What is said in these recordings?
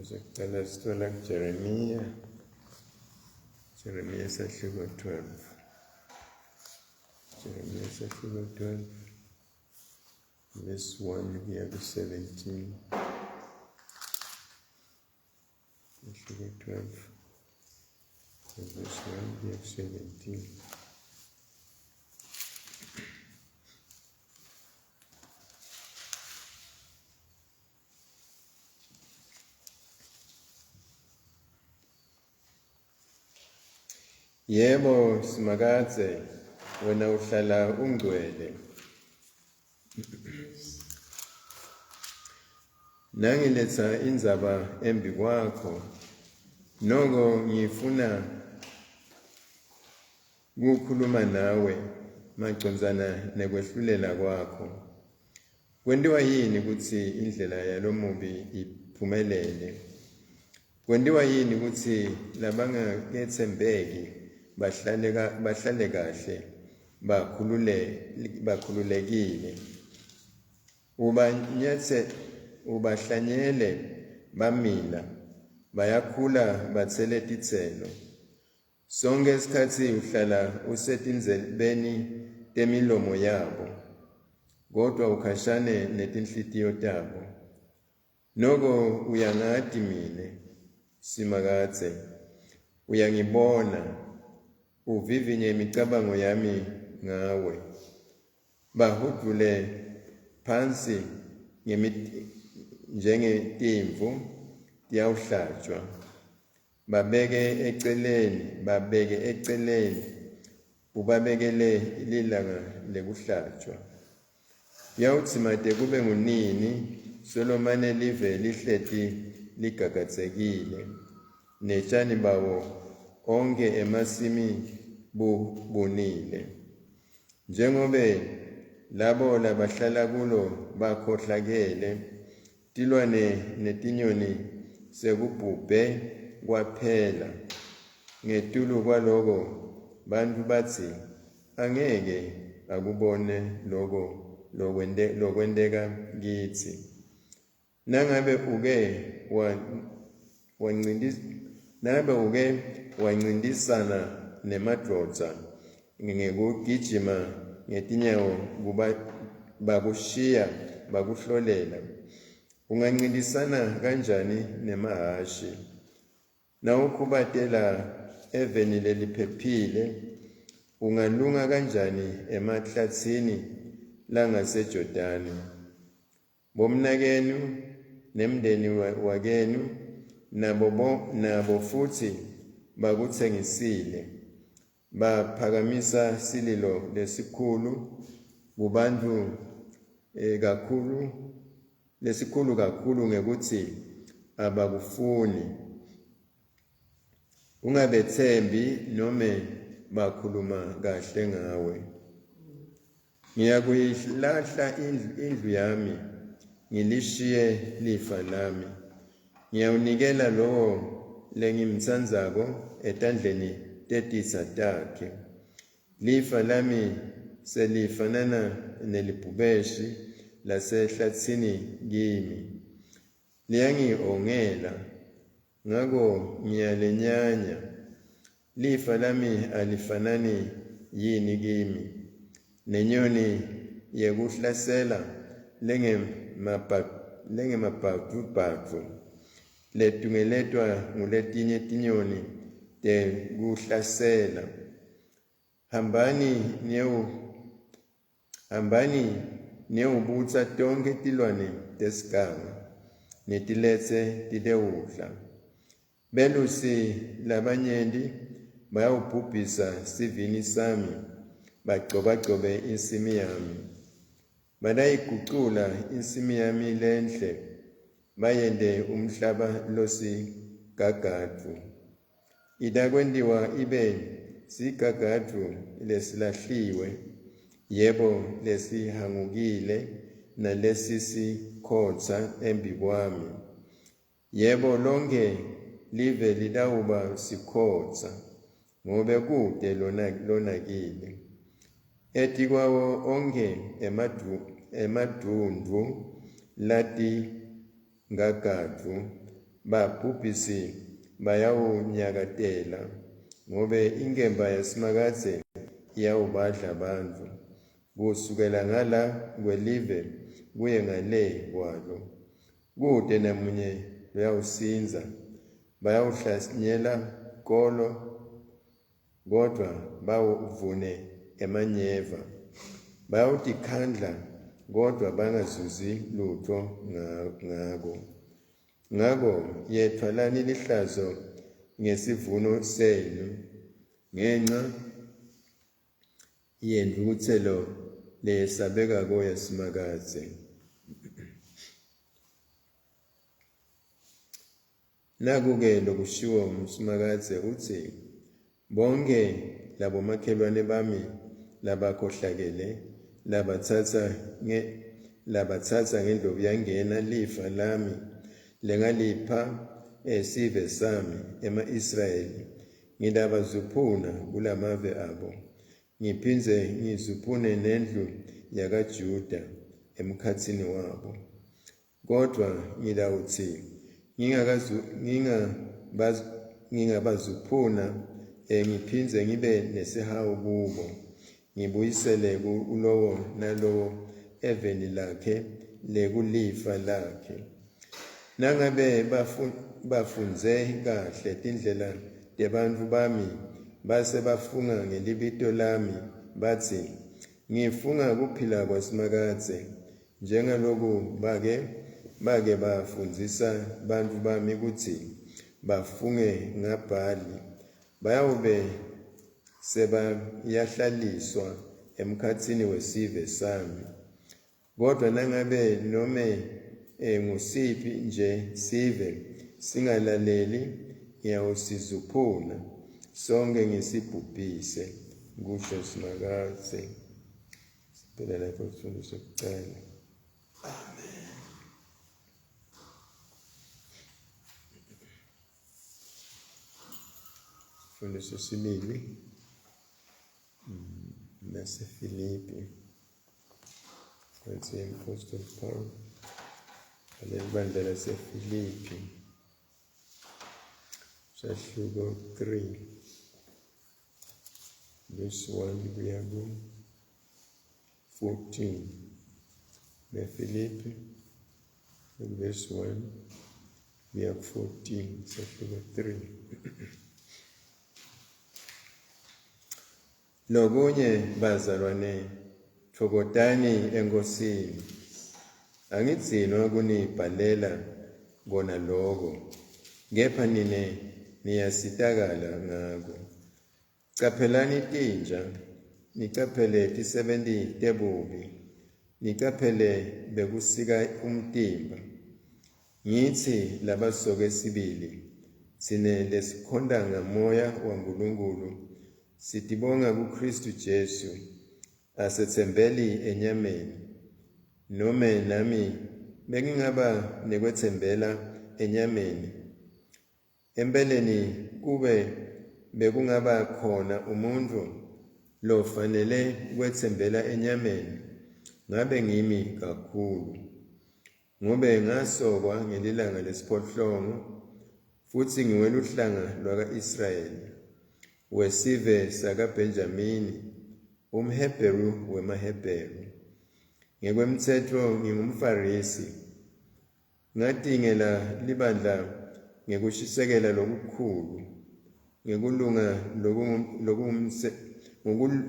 Sekucala sithola kuJeremiya. Jeremiya sahluko 12. Jeremiya sahluko 12 verse 1 kuya ku-17. Sahluko 12 verse 1 kuya ku-17. Yebo Simakadze, wena uhlala ungcwele. Nangiletsa indzaba embi kwakho, noko ngifuna kukhuluma nawe macondzana nekwehlulela kwakho. Kwentiwa yini kutsi indlela yalomubi iphumelele? Kwentiwa yini kutsi labangaketsembeki bahlale bahlale kahle bakhulule bakhululekile? Ubanyatse ubahlanyele bamila bayakhula batsele titselo. Sonkhe sikhatsi uhlala usetindzebeni temilomo yabo, kodvwa ukhashane netinhlitiyo tabo. Noko uyangati mine, Simakadze, uyangibona, uvivinye imicabango yami ngawe. Bahudvule phansi njengetimvu tiyawuhlatjwa. Babeke eceleni, babeke eceleni, ubabekele lilanga lekuhlatjwa. Kuyawudzimate kube ngunini solomane live lihleti ligagadzekile, netjani bawo onkhe emasimi bubunile? Njengobe labo labahlala kulo bakhohlakele, tilwane netinyoni sekubhubhe kwaphela. Ngetulu kwaloko bantfu batsi, Angeke akubone loko lokwenteka kitsi. Nangabe uke nangabe uke wancintisana nemadvodza ngekugijima ngetinyawo kuba bakushiya bakuhlolela, ungancintisana kanjani nemahhashi? Nawukhubatela eveni leliphephile, ungalunga kanjani emahlatsini langaseJordani? Bomnakenu nemndeni wakenu nabo, bo, nabo futsi bakutsengisile, baphakamisa sililo lesikhulu kubantfu eh, kakhulu lesikhulu kakhulu ngekutsi abakufuni. Ungabetsembi nome bakhuluma kahle ngawe. Ngiyakuyilahla indlu yami, ngilishiye lifa lami. Ngiyawunikela lowo lengimtsandzako etandleni tetitsa takhe. Lifa lami selifanana nelibhubeshi lasehlatsini kimi. Liyangihongela, ngako ngiyalenyanya. Lifa lami alifanani yini kimi nenyoni yekuhlasela lengemabhadvubhadvu letungeletwa nguletinye tinyoni tekuhlasela? Hambani niyewu Hambani niyewubutsa tonkhe tilwane tesiganga, nitiletse titewudla. Belusi labanyenti bayawubhubhisa sivini sami, bagcobagcobe insimi yami. Batayigucula insimi yami lenhle, bayente umhlaba losigagadvu. Itakwentiwa ibe sigagadvu lesilahliwe, yebo, lesihangukile nalesisikhotsa embikwami. Yebo, lonkhe live litawuba sikhotsa, ngobe kute lonakile. Etikwawo onkhe emadvundvu latingagadvu. Babhubhisi bayawunyakatela, ngobe inkemba yaSimakadze iyawubadla bantfu, kusukela ngala kwelive kuye ngale kwalo. Kute namunye loyawusindza. Bayawuhlanyela kolo, kodvwa bawuvune emanyeva. Bayawutikhandla, kodvwa bangazuzi lutfo ngako. Ngako yetfwalani lihlazo ngesivuno senu ngenca yentfukutselo leyesabekako yaSimakadze. Naku-ke lokushiwo nguSimakadze utsi, Bonkhe labomakhelwane bami labakhohlakele labatsatsa nge labatsatsa ngendlovuyangena lifa lami lengalipha esive sami ema-Israyeli, ngitabazuphuna kulamave abo, ngiphindze ngizuphune nendlu yakaJuda emkhatsini wabo. Kodvwa ngitawutsi ngingabazuphuna ngiphindze ngibe nesihawu kubo, ngibuyisele kulowo nalowo eveni lakhe lekulifa lakhe. Nangabe bafundze kahle tindlela tebantfu bami base bafunga ngelibito lami batsi, Ngifunga kuphila kwaSimakadze, Njengaloku bake bake bafundzisa bantfu bami kutsi bafunge ngaBhali, bayawube sebayahlaliswa emkhatsini wesive sami. Kodvwa nangabe nome ngusiphi nje sive singalaleli, ngiyawusizuphuna sonkhe ngisibhubhise, kusho Simakadze. Siphela lapho sifundo sokucala. Amen. Sifundo sesibili naseFilipi. Kwenze Apostle Paul aleli bandla laseFilipi. Sahluko 3. Verse 1 kuya ku 14. BeFilipi verse 1 kuya ku 14 sahluko 3. Lokunye bazalwane tfokotani eNkosini. Angidzinwa kunibhalela kona loko, kepha nine niyasitakala ngako. Caphelani tinja, nicaphele tisebenti tebubi, nicaphele bekusika umtimba. Ngitsi labasoke sibili, tsine lesikhonta ngaMoya waNkulunkulu, sitibonga kuKhristu Jesu, asetsembeli enyameni. Nome nami bengingaba nekwetsembela enyameni. Empeleni kube bekungaba khona umuntfu lofanele kwetsembela enyameni, ngabe ngimi kakhulu. Ngobe ngasokwa ngelilanga lesiphohlongo, futsi ngiweluhlanga lwaka-Israyeli, wesive sakaBhenjamini, umHebheru wemaHebheru. Ngekwemtsetfo ngingumFarisi. Ngatingela libandla ngekushisekela lokukhulu, ngekulunga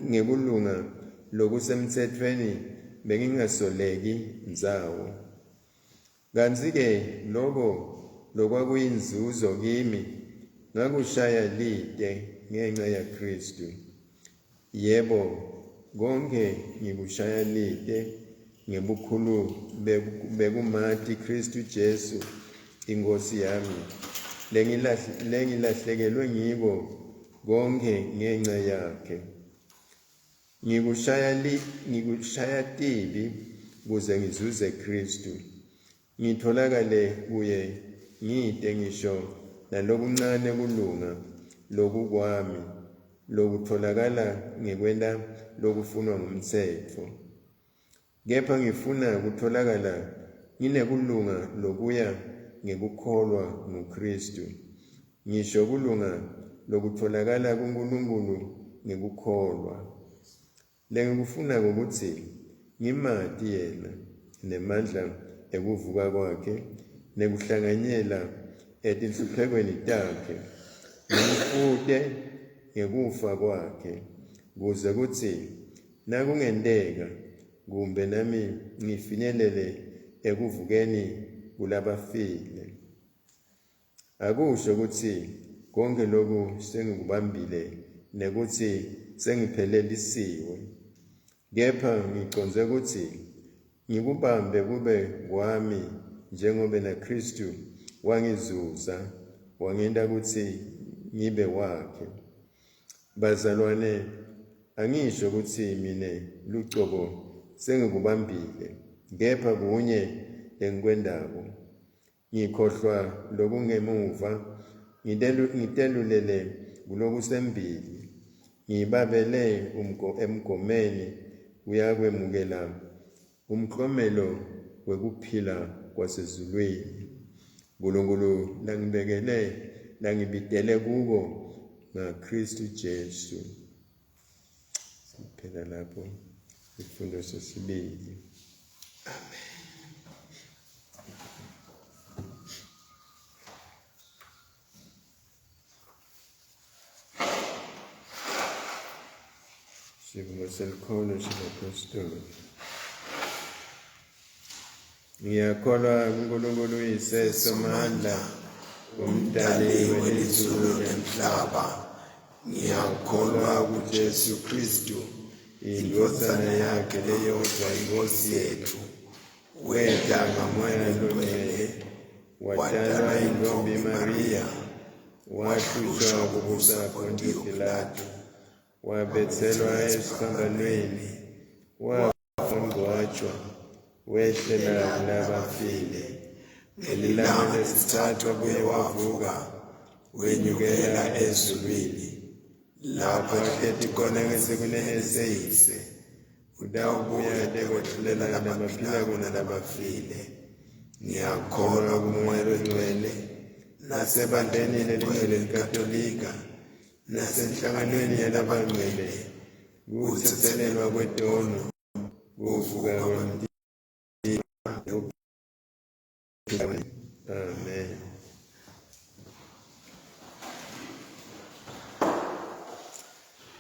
ngekulunga lokusemtsetfweni bengingasoleki ndzawo. Kantsi-ke loko lokwakuyinzuzo kimi ngakushaya lite ngenca yaKhristu. Yebo, konkhe ngikushaya lite ngebukhulu bekumati Khristu Jesu iNkhosi yami, lengilahlekelwe ngiko konkhe ngenca yakhe. Ngikushaya li, ngikushaya tibi kuze ngizuze Khristu. Ngitholakale kuye ngite ngisho nalokuncane kulunga lokukwami lokutfolakala ngekwenta lokufunwa ngumtsetfo. Kepha ngifuna kutfolakala nginekulunga lokuya ngekukholwa nguKristu, ngisho kulunga lokutfolakala kuNkulunkulu ngekukholwa. Lengikufuna ukuthi ngimati yena nemandla ekuvuka kwakhe nekuhlanganyela etinhluphekweni takhe, ngimfute ngekufa kwakhe, kuze kutsi nakungenteka kumbe nami ngifinyelele ekuvukeni kulabafile. Akusho ukuthi konke lokhu sengikubambile nekuthi sengiphelelisiwe, kepha ngicondze ukuthi ngikubambe kube kwami njengobe naKristu wangizuza wangenta ukuthi ngibe wakhe. Bazalwane, angisho ukuthi mine lucobo sengikubambile, kepha kunye lengikwendako, ngikhohlwa lokungemuva, ngitelulele kulokusembili, ngibabele emgomeni uyakwemukela umklomelo wekuphila kwasezulwini. Nkulunkulu langibekele langibitele kuko ngaKristu Jesu. Siphela lapho isifundo sesibili. Amen. Sivumo selikholo sebapostoli. Ngiyakholwa kuNkulunkulu uyise Somandla, umdali welizulu nemhlaba. Ngiyakholwa kuJesu Kristu, indvodzana yakhe leyodwa iNkosi yethu, weta ngaMoya Longcwele, watalwa yintombi Mariya, wahlushwa kubusa Pontiyo Pilatu, wabethelwa esiphambanweni, wangcwatshwa, wehlela kulabafile. Ngelilanga lesithathu wabuye wavuka, wenyukela ezulwini, lapho ahleti khona ngesekunene seyise, utawubuya atekwehlulela labaphilako nalabafile. Ngiyakholwa kuMoya Longcwele, nasebandleni lelingcwele likatolika, nasenhlanganweni yalabangcwele, kuthethelelwa kwetono, kuvuka kwemtimba. Amen.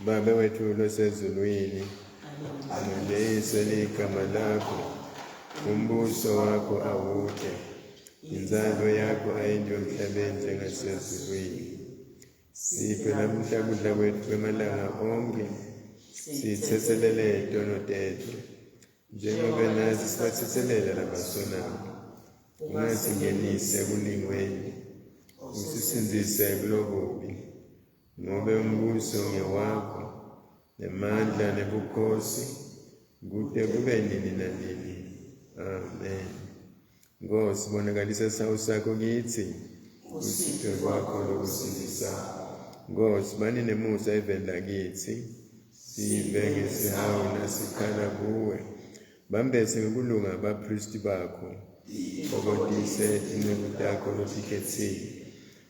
Babe wethu losezulwini, ngcwelise ligama lakho, umbuso wakho awude, intsandvo yakho ayentiwe emhlabeni njengasezulwini. Siphe namuhla kudla kwethu kwemalanga onkhe, sithethelele tono tetfu njengobe nathi sibathethelela labasonako. Ungasingenisi ekulingweni, usisindzise kulokubi, ngobe umbuso ngewakho, nemandla nebukhosi, kute kube nini nanini. Amen. Nkosi, bonakalisa sihawu sakho kitsi, usito lwakho lokusindisa. Nkosi, bani nemusa eveni lakitsi, sive ngesihawu nasikhala kuwe. Bambese ngekulunga abapristi bakho, thokozise tinceku takho lotikhetsile.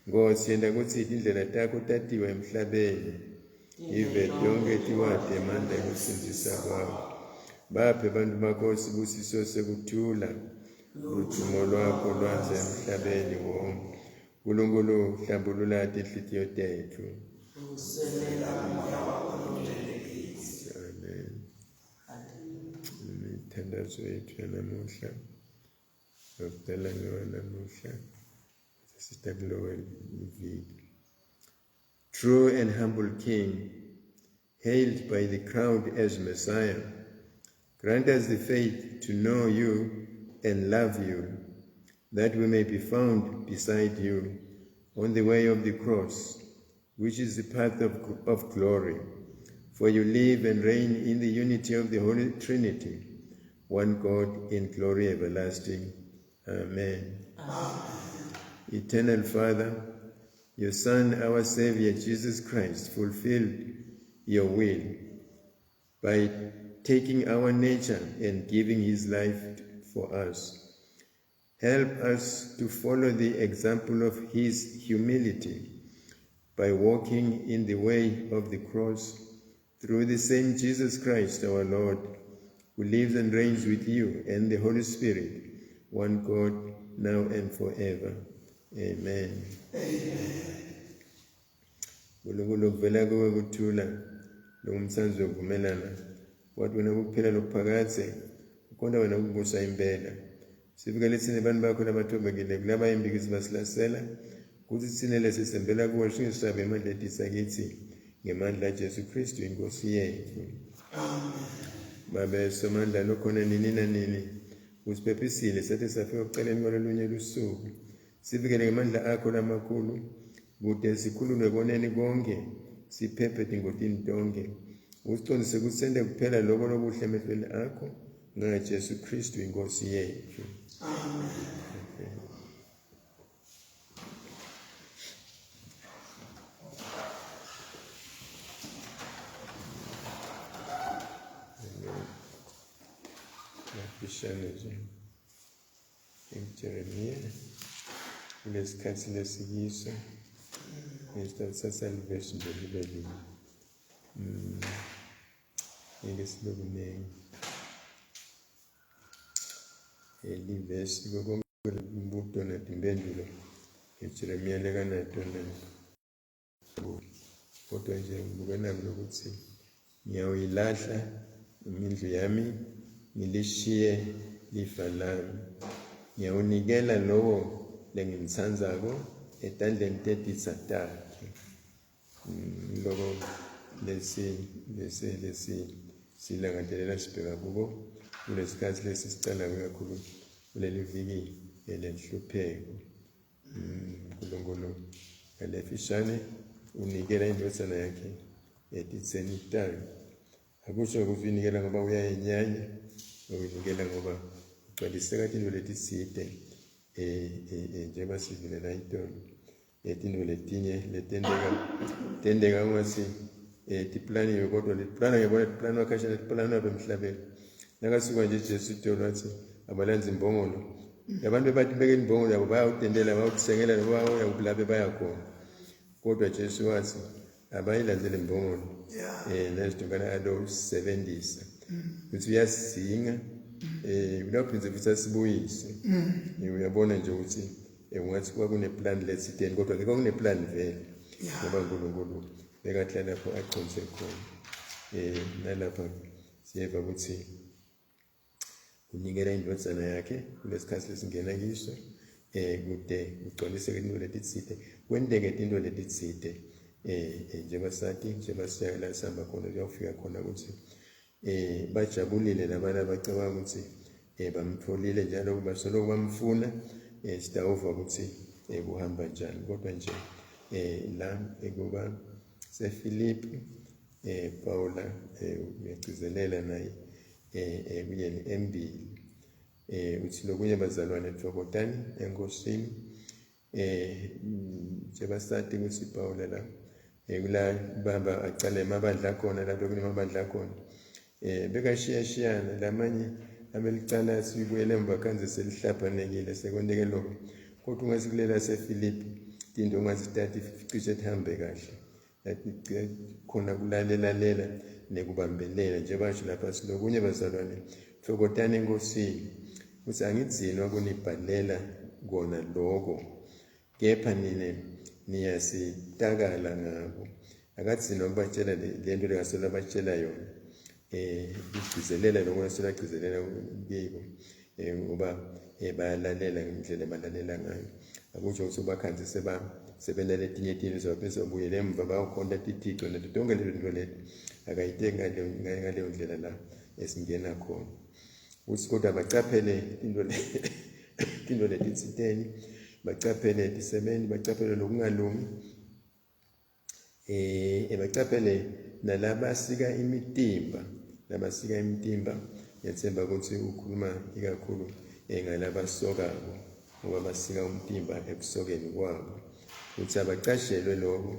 Nkosi, yenta kutsi tindlela takho tatiwe emhlabeni, ive tonkhe tiwati emandla ekusindzisa kwakho. Baphe bantu bakho sibusiso sekuthula, ludvumo lwakho lwandze emhlabeni wonke. Nkulunkulu, hlambulula tinhlitiyo tetfu. Amen. Imithandazo yethu yanamuhla yokucela ngewanamuhla sisita kulowo viki. True and humble King, hailed by the crowd as Messiah, grant us the faith to know you and love you, that we may be found beside you on the way of the cross, which is the path of glory. For you live and reign in the unity of the Holy Trinity, one God in glory everlasting. Amen. Amen. Eternal Father, your Son, our Savior, Jesus Christ, fulfilled your will by taking our nature and giving his life for us. Help us to follow the example of his humility by walking in the way of the cross through the same Jesus Christ our Lord, who lives and reigns with you and the Holy Spirit, one God, now and forever. Amen. Nkulunkulu kuvela kuwe kuthula longumsandzi wekuvumelana wathi wena kuphila lokuphakadze ukhonta wena kubusa impela sivikele tsine bantu bakho labathobekile kulaba imbikisi basilasela kutsi tsine lesisembela kuwe singesabe emandla etitsa kitsi ngemandla aJesu Kristu inkosi yetfu. Babe Somandla lokhona nini nanini usiphephisile sathi safika ekucaleni kwalolunye lusuku. Sivikele ngemandla akho lamakhulu kute sikhululwe koneni konke siphephe tingotini tonke. Usicondzise kutsi sente kuphela loko lokuhle emehlweni akho ngaJesu Kristu inkosi yetfu. Amen. Mafishane nje Jeremiya kulesikhathi lesikiso ngisithatha livesi nje libe linye. Ngeke sibe kuningi. Livesi kokonke imibuto netimpendulo Jeremiya lekanato kodwa nje ngibuke nako lokuthi ngiyawuyilahla imindlu yami ngilishiye lifa lami ngiyawunikela lowo lengimtsandzako etandleni tetitsa takhe. Loko lesi lesi lesi silangatelela sibheka kuko kulesikhathi lesi sicala kakhulu kuleli viki lenhlupheko. uNkulunkulu ngalefishane unikela indvodzana yakhe etitseni tayo. Akusho ukuthi uyinikela ngoba uyayenyanya, uyinikela ngoba ugcwaliseka tintfo letitsite njengoba sivile la itolo tintfo letinye letenteka tenteka ungatsi tiplaniwe kodwa letiplana ngiyabona tiplanwa khashana tiplanwa apha emhlabeni. Nakasuka nje Jesu itolo wathi abalandzi imbongolo. Labantu bebathi beke imbongolo yabo bayawutendela bayawutisengela bayawuya lapho baya khona. Kodwa Jesu wathi abayilandzele imbongolo lezidunkana alosebenzisa ukuthi uyasinga uyawuphindze futhi asibuyise. Uyabona nje ukuthi ungathi kwakuneplan lethiteni kodwa ke kwakuneplan vele ngoba uNkulunkulu bekathi lapho aqondise khona. Nalapha siyeva ukuthi unikela indvodzana yakhe kulesikhathi lesingena kiso kude kugcwaliseke tintfo letitsite kwenteke tintfo letitsite njengoba sati njengoba siya la sihamba khona kuyawufika khona ukuthi bajabulile laba labacabanga ukuthi bamtfolile njalo basoloko bamfuna sitawuva ukuthi kuhamba njani kodwa nje la ekuba seFilipi Paula uyagcizelela naye kuyeni embili uthi lokunye bazalwane tfokotani enkosini njengoba sati ukuthi Paula la kula baba acale emabandla akhona lapho kunemabandla akhona bekashiyashiyana lamanye abelicala sibuyele emva khanze selihlaphanekile sekwenteke lokho kodwa ungathi kulela seFilipi tinto ungazitati cishe tihambe kahle khona kulalelalela nekubambelela njengoba ngisho lapha silokunye bazalwane tfokotani enkosini kutsi angidzinwa kunibhalela kona loko kepha nine niyasitakala ngako. Akadzinwa kubatshela lento lengasolo abatshela yona igcizelela lokho ngasolo agcizelela kiko ngoba bayalalela ngendlela abalalela ngayo. Akusho ukuthi ubakhanze sebenta letinye tintfo sebaphinde sebabuyele emva bayokhonta tithico nato tonke leto tintfo leto akayiteki ngaleyo ndlela la esingena khona. Uthi kodwa bacaphele tintfo letitsiteni, bacaphele tisebenzi, bacaphele lokungalungi, bacaphele nalabasika imitimba, labasika imitimba. Ngiyethemba ukuthi ukhuluma ikakhulu ngalabasokako ngoba basika umtimba ekusokeni kwabo, ukuthi abacashelwe lokho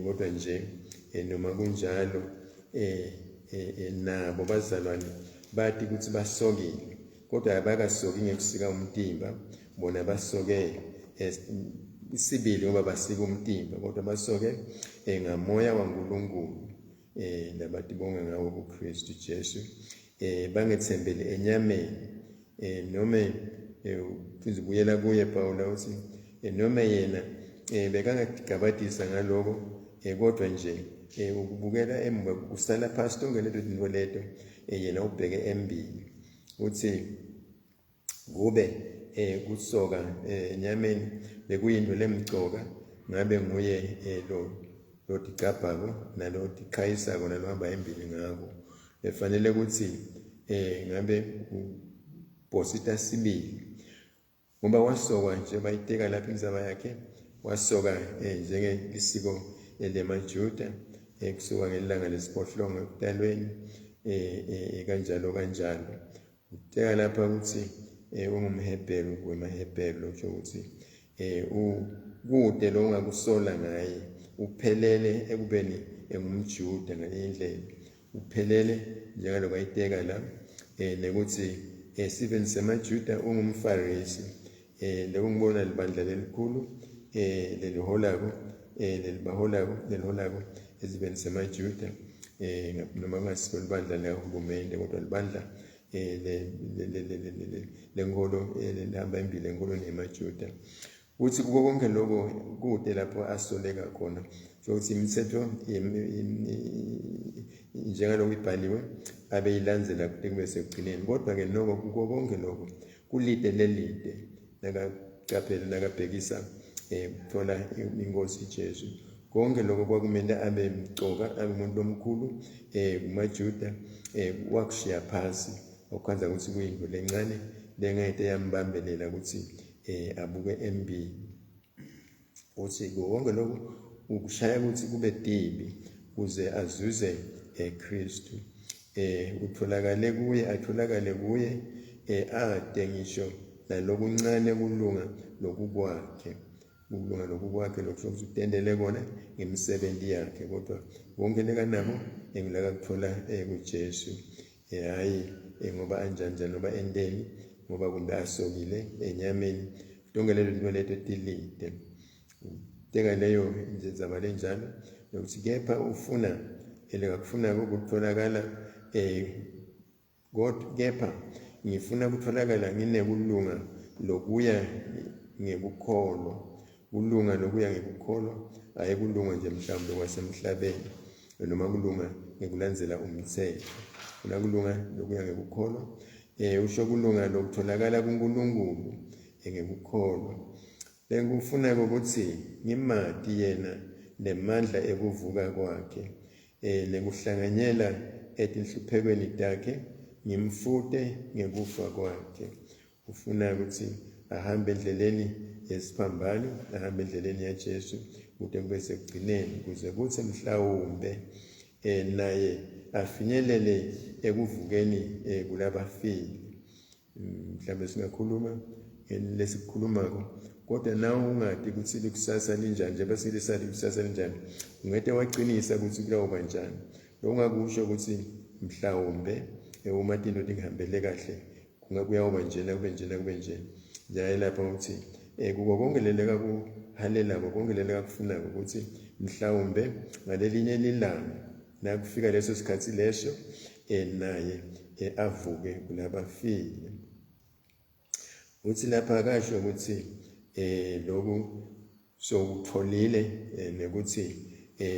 kodwa nje noma kunjalo nabo bazalwane bathi ukuthi basokile. Kodwa abakasoki ngekusika umtimba, bona basoke isibili ngoba basika umtimba, kodwa basoke ngamoya waNkulunkulu labatibonga ngawo kuKristu Jesu. Bangethembele enyameni, noma uzibuyela kuye Pawula uthi noma yena bekangagabadisa ngaloko, kodwa nje ukubukela emuva kusala phasi tonke leto tinto leto, yena ubheke embili. Uthi kube kusoka enyameni bekuyinto lemcoka, ngabe nguye lo lotigcabhako nalotiqhayisako nalohamba embili ngako. Befanele ukuthi ngabe ubhosita sibili, ngoba wasokwa nje bayiteka lapha indzaba yakhe, wasoka njengelisiko lemaJuda, kusuka ngelanga lesiphohlongo ekutalweni, kanjalo kanjalo. Uteka lapha ukuthi ungumHebheru wemaHebheru, lokho ukuthi kude lo ungakusola ngaye, uphelele ekubeni engumJuda ngale ndlela, uphelele njengaloko ayiteka la, nekuthi esiveni semaJuda ungumFarisi, lekungibona libandla lelikhulu leliholako, lelibaholako leliholako esiveni semaJuda, noma kungasilo libandla lahulumende, kodwa libandla lenkolo lelihamba embili enkolo nemaJuda. Uthi kuko konke lokho kude lapho asoleka khona, ukuthi imithetho njengalokhu ibhaliwe abeyilandzela kude kube sekugcineni. Kodwa-ke noko kuko konke lokho kulide lelide nakacaphela nakabhekisa kuthola inkosi Jesu. Konke lokho kwakumele abe mcoka, abe umuntu omkhulu kumaJuda, wakushiya phasi, wakukhandza ukuthi kuyinto lencane lengeke yambambelela ukuthi abuke embili. Uthi konke lokho ukushaya ukuthi kube dibi kuze azuze Kristu, utholakale kuye, atholakale kuye, ade ngisho nalokuncane kulunga lokukwakhe, ukulunga lokukwakhe lokusho ukuthi utendele kona ngemisebenzi yakhe, kodwa konke lekanako engilaka kuthola kuJesu. Hayi ngoba anjanjani ngoba endeni, ngoba kumbe asokile enyameni, tonke lelo nto leto tilide. Teka leyo nje zaba lenjalo nokuthi kepha ufuna elekakufunako ukutholakala, kodwa kepha ngifuna kutholakala nginekulunga lokuya ngekukholwa, kulunga lokuya ngekukholwa, hayi kulunga nje mhlawumbe kwasemhlabeni noma kulunga ngekulandzela umthetho, funa kulunga lokuya ngekukholwa. Usho kulunga lokutholakala kuNkulunkulu ngekukholwa. Lengikufuna ukuthi ngimati yena nemandla ekuvuka kwakhe, nekuhlanganyela etinhluphekweni takhe, ngimfute ngekufa kwakhe. Ufuna ukuthi ahambe endleleni yesiphambano, ahambe endleleni yaJesu kude kube sekugcineni, kuze kuthi mhlawumbe naye afinyelele ekuvukeni kulabafile. Mhlawumbe singakhuluma lesikukhulumako, kodwa nawe ungadi ukuthi likusasa linjani, njengoba silisali likusasa linjani, ungete waqinisa ukuthi kuyawuba njani. Lokungakusho ukuthi mhlawumbe uma tinto tingihambele kahle kuyawuba njena, kube njena, kube njena. Njengaye lapha ukuthi kuko konke leleka kuhalelako, konke leleka kufunako ukuthi mhlawumbe ngalelinye lilanga nakufika leso sikhathi leso naye avuke kulabafile. Uthi lapha akasho ukuthi lokhu sokutholile nekuthi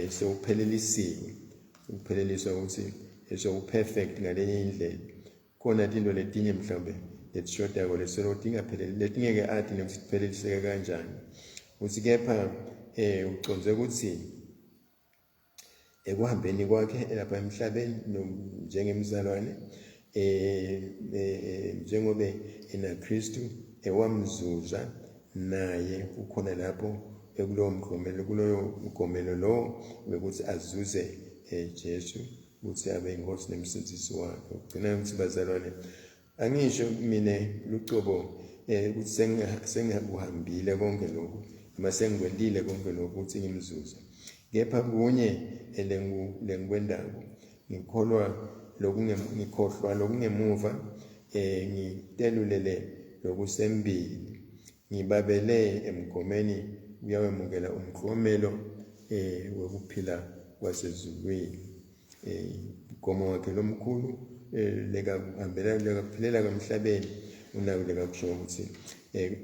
sokuphelelisiwe, ukupheleliswa ukuthi sokuperfect ngalenye indlela. Khona tinto letinye mhlawumbe letishodako lesolo tingapheleli, letingeke athi nekuthi tipheleliseke kanjani. Uthi kepha ucondze ukuthi ekuhambeni kwakhe lapha emhlabeni njengemzalwane, njengobe enaKristu ewamzuza naye ukhona lapho ekulowo mklomelo, kuloyo mgomelo lowo wekuthi azuze Jesu ukuthi abe inkosi nemsindisi wakhe. Ugcina ukuthi bazalwane, angisho mina lucobo ukuthi sengihakuhambile konke lokhu noma sengikwentile konke lokhu ukuthi ngimzuze, kepha kunye lengikwendako, ngikholwa ngikhohlwa lokungemuva, Ngitelulele lokusembili, ngibabele emgomeni uyawemukela umklomelo wekuphila kwasezulwini. Mgomo wakhe lomkhulu lekakuhambela lekaphilela emhlabeni unako lekakusho ukuthi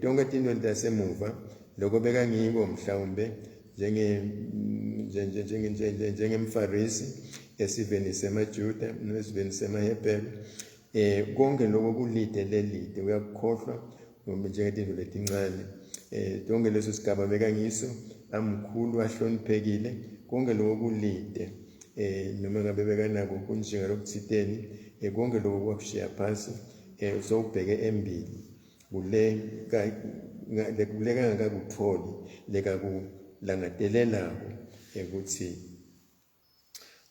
tonke tintfo tasemuva lokho bekangiko mhlawumbe njengemfarisi esiveni semaJuda nesiveni semaHebheru, konke lokho kulide lelide uyakukhohlwa njengetintfo letincane. Tonke leso sigaba bekangiso, amkhulu ahloniphekile, konke lokho kulide. Noma ngabe bekanako kunjinga lokuthiteni, konke lokho kwakushiya phasi, sowubheke embili kule kangakakutholi lekakulangatelelako ukuthi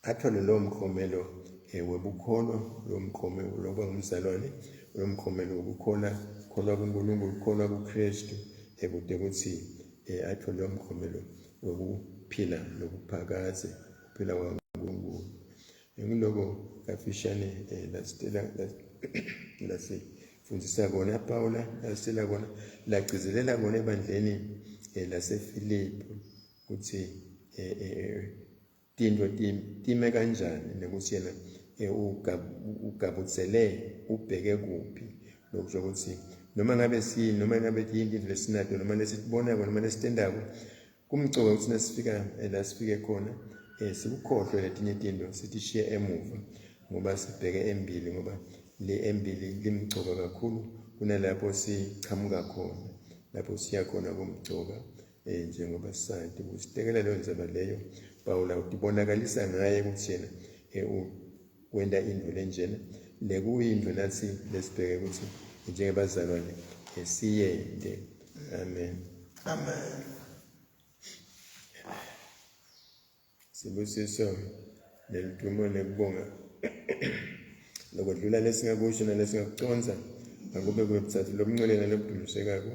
athole lowo mklomelo webukholwa, lowo mklomelo lokuba ngumzalwane, lowo mklomelo wokukholwa kholwa kuNkulunkulu, kholwa kuKristu, ekude ukuthi athole lowo mklomelo wokuphila lokuphakadze, kuphila kwaNkulunkulu. Ngiloko kafishane lasifundisa kona Paula, lasitshela kona, lagcizelela kona ebandleni laseFilipi ukuthi tintfo time kanjani nekuthi yena ugabudzele ubheke kuphi. Lokusho ukuthi noma ngabe siyini, noma ngabe yini into lesinato, noma lesibonako, noma lesitendako, kumcoka ukuthi nasifika la sifike khona sikukhohlwe letinye tintfo sitishiye emuva ngoba sibheke embili, ngoba le embili limcoka kakhulu kunalapho sichamuka khona, lapho siya khona kumcoka. Njengoba sati kusitekela leyo ndzaba leyo Pawula utibonakalisa ngaye ukuthi yena wenta intfo lenjena lekuyintfo nathi lesibheke ukuthi njengebazalwane siyente. Amen. Amen. Sibusiso neludumo nekubonga lokwedlula lesingakusho nalesingakuconza akube kwebuthathu lobungcwele nalobudumisekako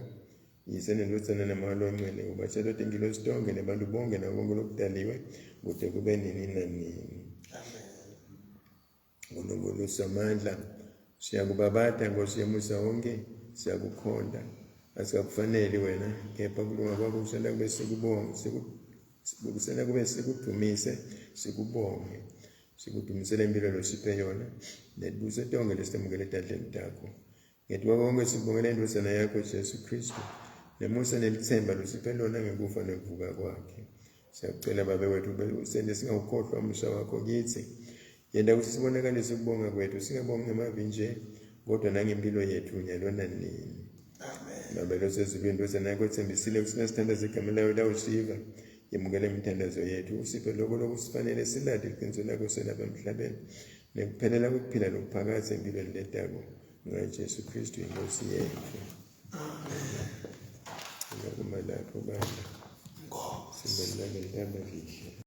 Yise nendvodzana naMoya loNgcwele, ubatshela tingilosi tonke nebantu bonke nako konke lokudaliwe kude kube nini nanini. Amen. Nkulunkulu Somandla, siyakubabata Nkosi yemusa wonke, siyakukhonta. Asikakufaneli wena, kepha kulunga kwakho kusenta kube sikubonge, kusenta kube sikudumise, sikubonge. Sikudumisele impilo losiphe yona, netibusiso tonke lesitemukele etandleni takho. Ngetuka konke sibongela indvodzana yakho Jesu Kristu, nemusa nelitsemba losiphe lona ngekufa nekuvuka kwakhe. Siyakucela Babe wethu usente singawukhohlwa umusa wakho kitsi. Yenta ukuthi sibonakalise ukubonga kwethu, singabongi ngemavi nje, kodwa nangempilo yethu nyalo nanini. Amen. Babe losezulwini, indvodzana yakho etsembisile ukuthi nasithandaza igama layo lawusiva. Yemukela imithandazo yethu, usiphe lokho lokusifanele silade iqiniso lakho selapha emhlabeni nekuphelela kwekuphila lokuphakadze empilweni letako ngaJesu Kristu inkosi yethu. Amen. Ngiyakuma lapho baba. Nkosi. Simbelelane ntaba lihle.